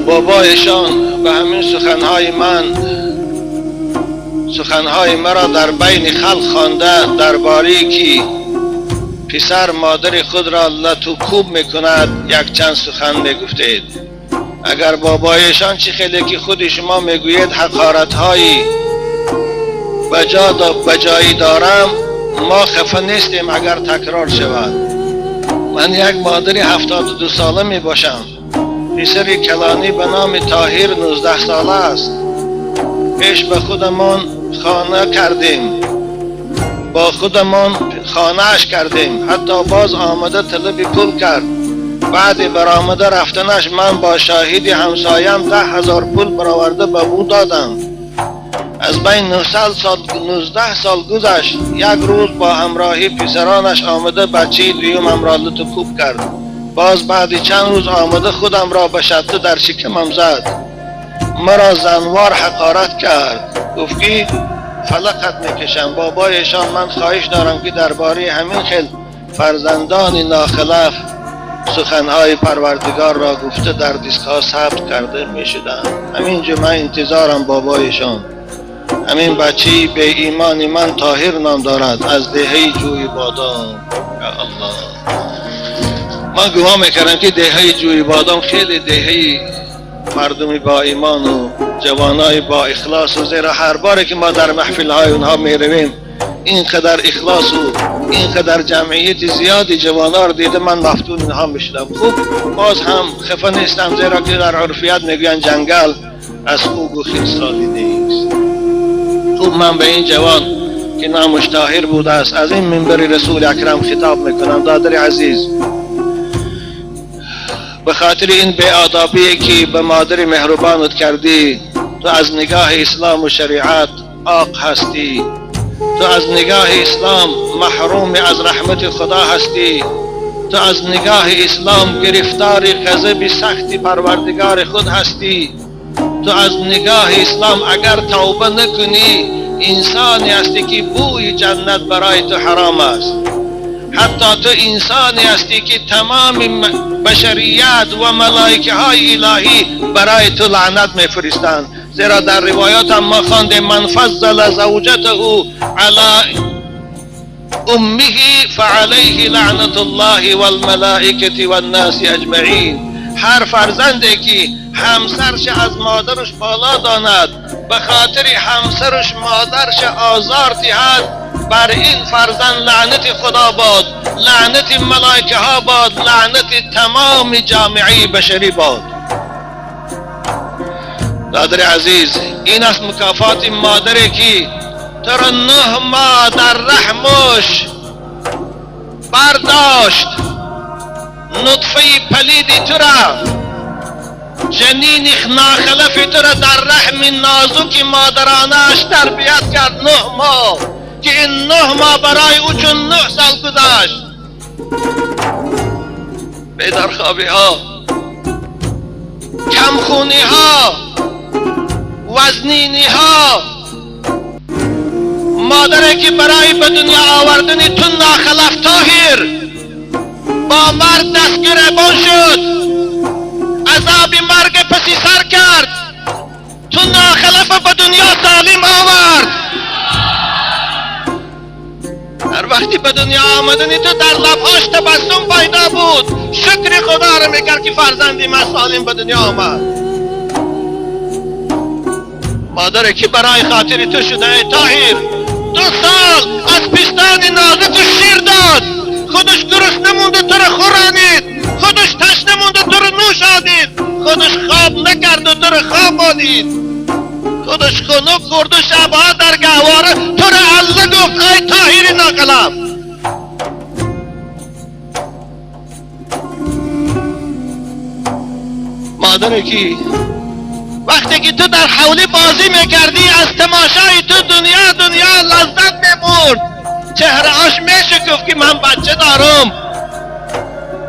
بابایشان به همین سخنهای من، سخنهای مرا در بین خلق خوانده درباره که پسر مادر خود را لتو کوب میکند یک چند سخن میگفتید. اگر بابایشان چی خیلی که خود شما میگویید حقارت هایی بجایی دارم، ما خفه نیستیم اگر تکرار شود. من یک مادر 72 ساله می باشم. پسر کلانی به نام طاهر 19 ساله است. پیش به خودمان خانه کردیم، با خودمان خانه‌اش کردیم، حتی باز آمده طلب پول کرد. بعد برآمده رفتنش من با شاهد همسایم 10,000 پول برآورده به او دادم. از بین 19 سال گذشت. یک روز با همراهی پسرانش آمده بچه دویمم را لت و کوب کرد. باز بعد چند روز آمده خودم را به شده در شکمم زد، مرا زنوار حقارت کرد، گفت که فلقت میکشم. بابایشان من خواهش دارم که درباره همین خیل فرزندان ناخلف سخنهای پروردگار را گفته در دیسک‌ها ثبت کرده میشدم. همینجا من انتظارم بابایشان. همین بچه به ایمان من طاهر نام دارد، از دهه جوی بادام. یا الله، من گمان میکردم که دهه جوی بادام خیلی دهه مردمی با ایمان و جوانای با اخلاص و زیرا هر باری که ما در محفل های اونها میرویم اینقدر اخلاص و اینقدر جمعیت زیادی جوانا رو دیده من مفتون اینها میشدم. خوب باز هم خفه نیستم، زیرا که در عرفیت میگوین جنگل از خوب و خیس خالی نیست. خوب من به این جوان که نامش طاهر بوده است از این منبر رسول اکرم خطاب میکنم. دادر عزیز، به خاطر این بی‌آدابی که به مادر مهربانت کردی، تو از نگاه اسلام و شریعت عاق هستی، تو از نگاه اسلام محروم از رحمت خدا هستی، تو از نگاه اسلام گرفتار غضب سخت پروردگار خود هستی، تو از نگاه اسلام اگر توبه نکنی انسانی هستی که بوی جنت برای تو حرام است. حتی تو انسانی هستی که تمام بشریت و ملائکه های الهی برای تو لعنت میفرستند. زیرا در روایات هم ما خواندیم من فضل زوجته علی امه فعلیه لعنت الله والملائکه والناس اجمعین. هر فرزندی که همسرش از مادرش بالا داند، به خاطر همسرش مادرش آزار دهد، بر این فرزند لعنت خدا باد، لعنت ملائکه ها باد، لعنت تمام جامعه بشری باد. دادر عزیز، این است مکافات مادری که تو را 9 ماه در رحمش برداشت، نطفه پلید تو را، جنین ناخلف تو را در رحم نازک مادرانش تربیت کرد 9 ماه، که این 9 ماه برای او چون 9 سال گذشت. بیدارخوابی ها، کمخونی ها، وزنینی ها، مادری که برای به دنیا آوردن تو ناخلف طاهر با مرگ دست گریبان شد، عذاب مرگ پسی سر کرد، تو ناخلف به دنیا سالم آورد. هر وقتی به دنیا آمدنی تو در لبهاش تبسم پیدا بود، شکر خدا رو میکرد که فرزندی من سالم به دنیا آمد. مادری که برای خاطر تو شده ای طاهر 2 سال از پستان نازک تو شیر داد، خودش گرسنه نمونده تو رو خورانید، خودش تشنه مونده تو رو نوشانید، خودش خواب نکرد و تو رو خوابانید، خودش خنک خورد و شبها در گهواره تو رو الله گفت ای طاهر ناقلم. مادری که وقتی که تو در حولی بازی میکردی از تماشای تو دنیا دنیا لذت میبرد، چهره اش میشکفت که من بچه دارم.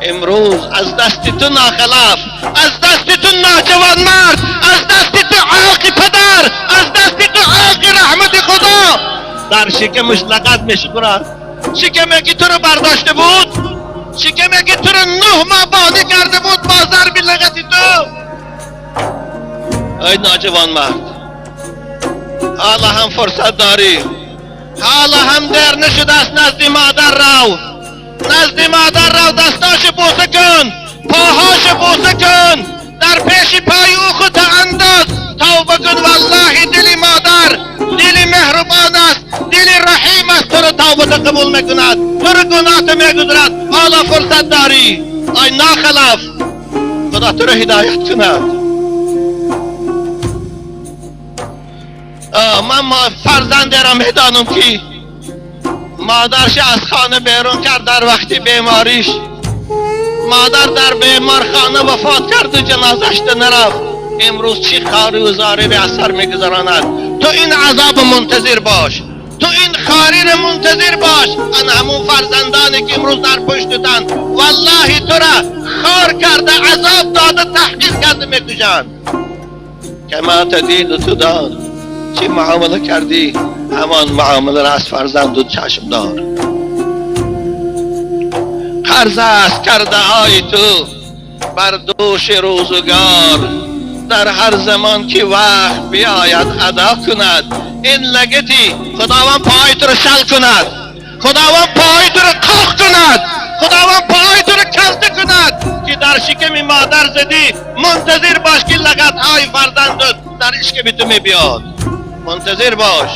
امروز از دست تو ناخلف، از دست تو ناجوان مرد، از دست تو عاق پدر، از دست تو عاق رحمت خدا در شکمش لغت میشکرد. شکمی که تو رو برداشته بود، شکمی که تو رو 9 ماه بازی کرده بود با ضرب لغت تو. ای ناجوان مرد، حالا هم فرصت داری، حالا هم دیر نشده است. نزد مادر رو، نزد مادر رو، دستاش بوسه کن، پاهاش بوسه کن، در پیش پای او خود انداز، توبه کن. والله دل مادر دل مهربان است، دل رحیم است، تو رو توبه قبول میکند، تو رو گناه میگذرد. حالا فرصت داری ای ناخلف، خدا تو رو هدایت کند. من فرزنده را میدانم که مادرش از خانه بیرون کرد در وقتی بیماریش، مادر در بیمارخانه وفات کرد و جنازش نرفت. امروز چی خاری و زاری به اثر میگذراند. تو این عذاب منتظر باش، تو این خاری را منتظر باش. انا همون فرزندانی که امروز در پشتتن والله تو را خار کرده، عذاب داده، تحقیر کرده میکشند. کما تدین تدان، چی معامله کردی همان معامله را از فرزند و چشم دار. قرض است کرده های تو بر دوش روزگار، در هر زمان که وقت بیاید ادا کند. این لگتی خداوند پای تو رو شل کند، خداوند پای تو رو قاق کند، خداوند پای تو رو کلته کند که در شکم مادر زدی. منتظر باش که لگت های فرزندت در اشکم تو می بیاد. منتظر باش.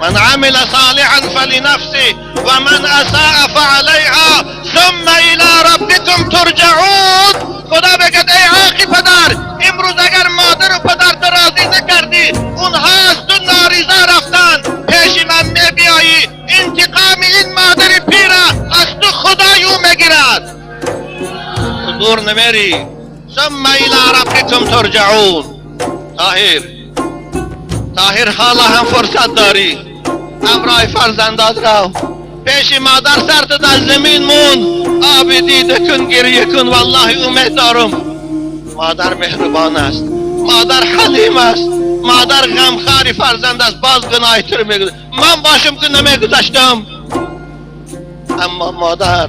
من عمل صالحا فلنفسه و من اساء فعلیها ثم الى ربکم ترجعون. خدا بگد ای عاقی پدر، امروز اگر مادر و پدر تو راضی نکردی، اونها از تو ناریزا رفتن، پیش من می بیایی، انتقام این مادر پیره از تو خدای او میگیرد. دور نمیری. ثم الى ربکم ترجعون. طاهر، طاهر حالا هم فرصت داری، همراه فرزندات رو پیش مادر سرت در زمین مون، آب دیده کن، گریه کن. والله امید دارم مادر مهربان است، مادر حلیم است، مادر غمخوار فرزند است. باز گناه تو رو میگذارم، من باشم که نمیگذاشتم، اما مادر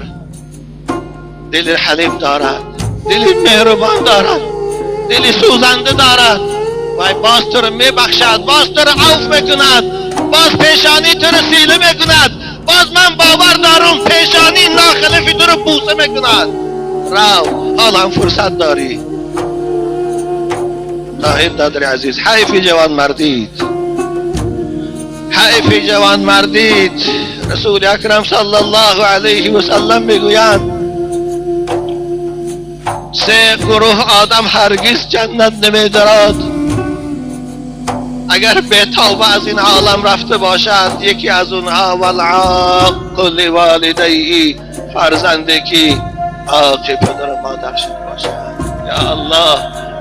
دل حلیم دارد، دل مهربان دارد، دل سوزنده دارد. وای باز تو رو میبخشد، باز تو رو عفو میکند، باز پیشانی تو رو سیله میکند، باز من باور دارم پیشانی ناخلفی تو رو بوسه میکند. رو حالا هم فرصت داری. طاهر دادر عزیز، حیفی جوان مردید، حیفی جوان مردید. رسول اکرم صلی الله علیه و سلم میگویند سه گروه آدم هرگز جنت نمیدارد اگر به توبه از این عالم رفته باشد. یکی از اونها والعاق لوالدیه، فرزنده که عاق پدر و مادر شده باشد. یا الله،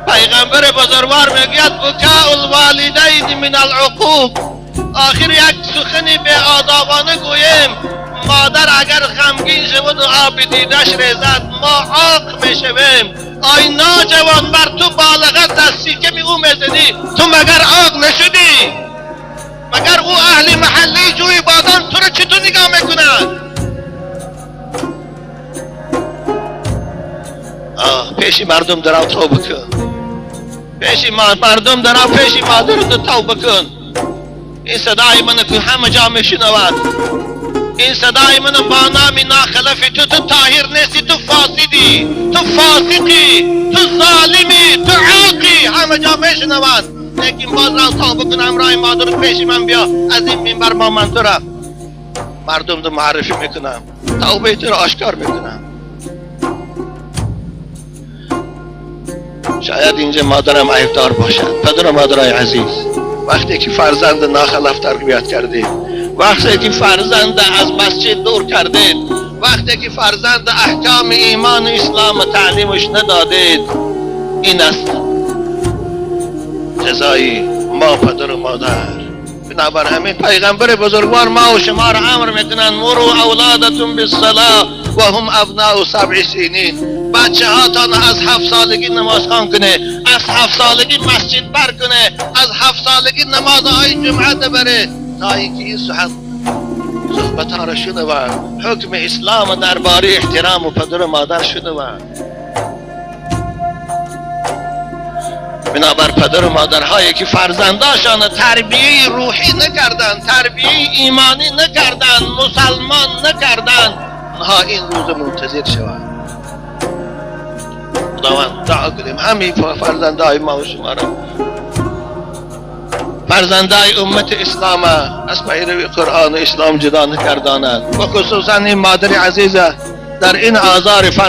پیغمبر بزرگوار میگوید بکاء الوالدین من العقوق. آخر یک سخنی به آدابانه گوییم، مادر اگر غمگین شود و آب دیدش ریزد ما عاق میشویم. آی ناجوان بر تو بالغت از سیکم او میزدی، تو مگر عاق نشدی؟ مگر او اهل محلی جوی بادام تو رو چطور نگاه میکنند؟ پیش مردم درو توبه کن، پیش مردم درو، پیش مادر تو توبه کن. این صدای من که همه جا میشنود، این صدای من با نام ناخلفی تو، تو طاهر نیستی، تو فاسدی، تو فاسقی، تو ظالمی، تو عاقی، همه جا میشنود. لیکن باز را توبه کن، همراه مادر پیش من بیا، از این منبر با من تو را مردم تو معرفی میکنم، توبه تو را آشکار میکنم. شاید اینجا مادرم عیبدار باشد. پدر و مادرای عزیز، وقتی که فرزند ناخلف تربیت کردید، وقتی که فرزند از مسجد دور کردید، وقتی که فرزند احکام ایمان و اسلام تعلیمش ندادید، این است جزای ما پدر و مادر. بنابر همین پیغمبر بزرگوار ما و شما را امر میکنند مروا اولادتون بالصلاة و هم ابناء 7 سنین. بچه هاتان از 7 سالگی نماز خوان کنه، از 7 سالگی مسجد بر کنه، از 7 سالگی نمازهای جمعه بره، تا اینکه این صحبت ها را شنوند، حکم اسلام درباره احترام و پدر و مادر شنوند. Бинобар падару модарҳое ки фарзандашонро тарбияи рӯҳӣ накарданд, тарбияи имонӣ накарданд, мусалмон накарданд, онҳо ин рӯз мунтазир шаванд. Худованд, дуо кунем ҳамин фарзандои ма ва шуморо, фарзандои уммати ислома аз пайрави Қуръону ислом ҷудо накардонад ва хусусан ин модари азиза дар ин озори фарзанд.